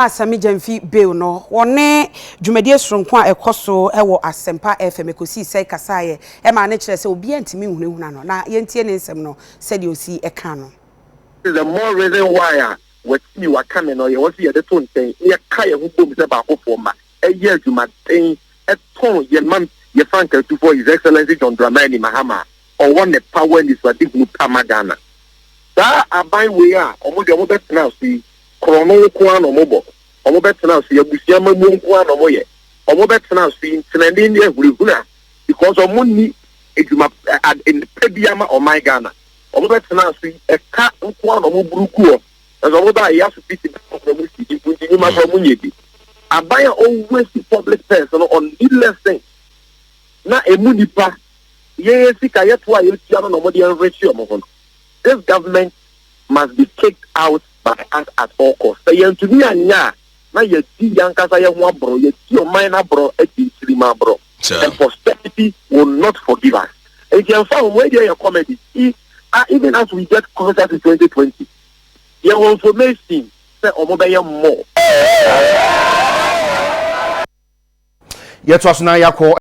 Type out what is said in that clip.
Sammy Gyamfi bail no, wɔne dwumadie soronko a ɛkɔ so wɔ Asempa FM ɛkɔsii sɛ kasaeɛ ɛma ne kyerɛ sɛ obiara ntumi nhunahuna no, na yɛntie ne nsɛm no sɛdeɛ osi ɛka no. The more reason why a watumi waka me no, yɛwɔ sɛ yɛde to nkyɛn na yɛka yɛn ho bom sɛ baakofoɔ ma ɛyɛ adwumaden ɛtɔn yɛn ma yɛ frankatufoɔ, His Excellency John Dramani Mahama, a ɔwɔ ne power anisoadehunu pa ma Ghana. Saa aban wei a ɔmo deɛ, ɔmo bɛtena so yi, korɔno nko ara na ɔmo bɔ. Ɔmo bɛtena so yi, abusua mamuo nko ara na ɔmo yɛ. Ɔmo bɛtena so yi, ntenani ne ahurahura, because ɔmo ni edwuma ɛ bi ama ɔman Ghana. Ɔmo bɛtena so yi, ɛka nko ara na ɔmo buru gu hɔ. Ɛsɛ ɔmo ba yɛ asopiti bɛ ɔmo si nkunti nnwuma kora ɔmo nyɛ bi. Aban a ɔwaste public purse no on needless things na emu nipa yɛyɛ sika yɛto a yɛtua no na ɔmo de enrich ɔmo ho no, this government must be kicked out by us at all costs. Sɛ yɛntumi anya a, na yɛdi yɛn ankasa yɛn ho aborɔ, yɛdi ɔman n'aborɔ, adi nsirima aborɔ, and posterity will not forgive us. Nti ɛnfa ho wɔn yɛ comedy even as we get closer to 2020, yɛwɔ information sɛ ɔmo bɛyɛ more. Yɛtoa so na yɛakɔ.